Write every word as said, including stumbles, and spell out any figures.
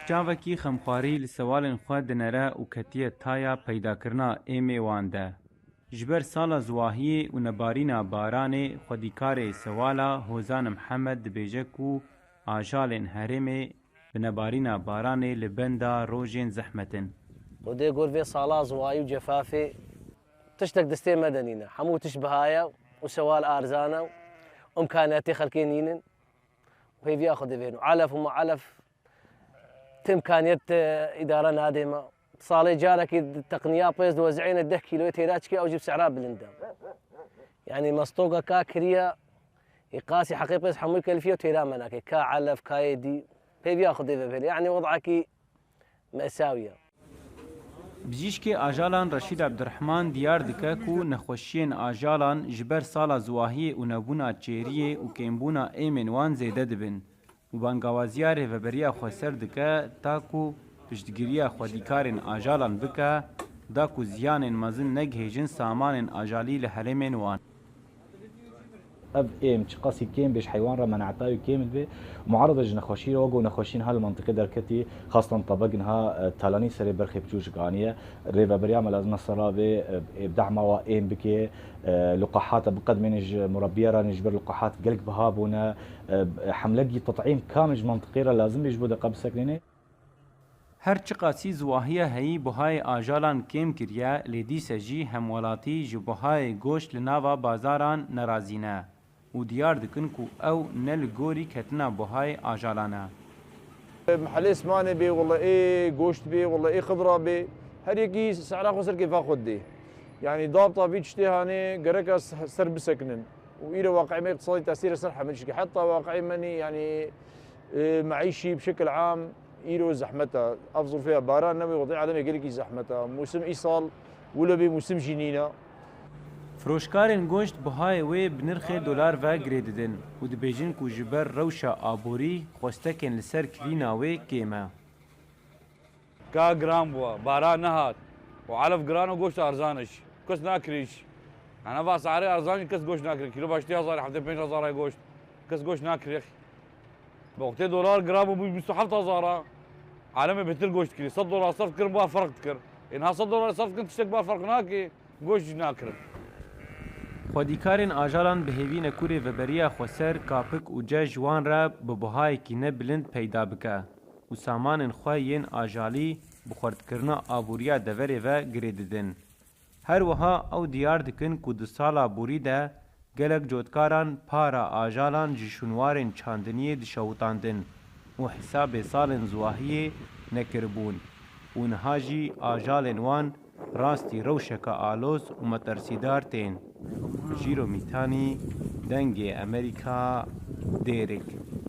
Çavekî xemxwarî li sewalên xwe dinere û ketiye taya peydakirina êmê wan de. Ji ber sala ziwahiyê û nebarîna baranê xwedîkarê sewala Hozan Mihemed dibêje ku ajalên herêmê bi nebarîna baranê li benda rojên zehmet in. Xwedê got vê sala ziwayî û cefafê tiştek destê me de nîne. Hemû tişt biha ye û sewal arzan e û imkaniyetê xelkê nînin. Hêviya Xwedê vêno. Elef û ma elef ti imkaniyet, e, îdare nadê me. Salê carekî teqniya pêz diwezîne deh kîloyê têra çikê ew jî bi sehra bilind e. Yanî me stoka ka kiriye, ê qasî heqê pêz hemû kelifiye û têra me nake. Ka elef, kayê dî. Hêviya Xwedê ve bêne. Yanî wed'ekî me'sawî ye. Bijîşkê ajalan Reşîd Ebdurehman diyar dike ku nexweşiyên ajalan ji ber sala ziwahiyê û nebûna çêriyê û kêmbûna êmên wan zêde dibin û bangawaziya Rêveberiya Xweser dike ta ku piştgiriya xwedîkarên ajalan bike, da ku ziyanên mezin negihêjin samanên ajalî li herêmên wan. Ev êm çiqasî kêm bê ji heywan re meneta wî kêm dibe. Muarada ji nexweşî re wego nexweşî niha li mentiqê derketî, xastan tebek niha, e, talanî serê berxê biçûçik aniye. Rêveberiya me lazim e sera vê, e, ê dehma wa êm bike, e, luqahata biqedmêne ji murabbiya re, ji ber luqahat gelek biha bûne. E, hemlegî tet'îm kam ji mentiqê re lazim bê ji bo deqa biseknêne. Her çiqasî ziwahiya heyî buhayê ajalan kêm kiriye, lê dîse jî hemwelatî ji buhayê goşt li nava bazaran nerazî ne û diyar dikin ku ew ne li gorî ketina buhayê ajalan e. Mehelê smanê bê, wele ê goşt bê, wele ê xidra bê, her yekî sehra xwe ser kêfa xwe didê. Yanî dabta vî tiştê hanê gereka ser bisekinin. Û îro waqi'ê me îqtisadî tesîr ser hemî tişkî. Heta waqi'ê me nî, yanî, e, meîşî bi şekil am îro zehmet e. Ev zurfeya baran newê, wextê alemê gelekî zehmet e. Mûsim îsal wilo bê mûsim jî nîne. Firoşkarên goşt buhayê wê bi nirxê dolar ve girê didin û dibêjin ku ji ber rewşa aborî xwestekên li ser kirîna wê kêm e. Ka giran bû, baran nehat û elef giran û goşt arzan iş. Kes nakiriş. Ana va sarê arzan kes goşt nakiriş. Kilo baştî hezar, heftê pênc hezar goşt. Kes goşt nakiriş. Bi wextê dolar giran bû, bû bîst û heft hezar a. Alemê bêtir goşt dikirî. Sed dolar serf dikirin, ba ferq dikir. Ê niha sed dolar serf dikin, tiştek ba ferq nake. Goşt jî nakirin. Xwedîkarên ajalan bi hêvî ne ku Rêveberiya Xweser kapik û ce ji wan re bi buhayekî ne bilind peyda bike û samanên xwe yên ajalî bi xurtkirina aboriya deverê ve girê didin. Her wiha ew diyar dikin ku di sala borî de gelek cotkaran para ajalan ji şûnwarên çandiniyê dişewitandin û hesabê salên ziwahiyê nekiribûn û niha jî ajalên wan rastî rewşeke aloz û metirsîdar tên. Jîro Mîtanî, Dengê Amerîka, Dêrik.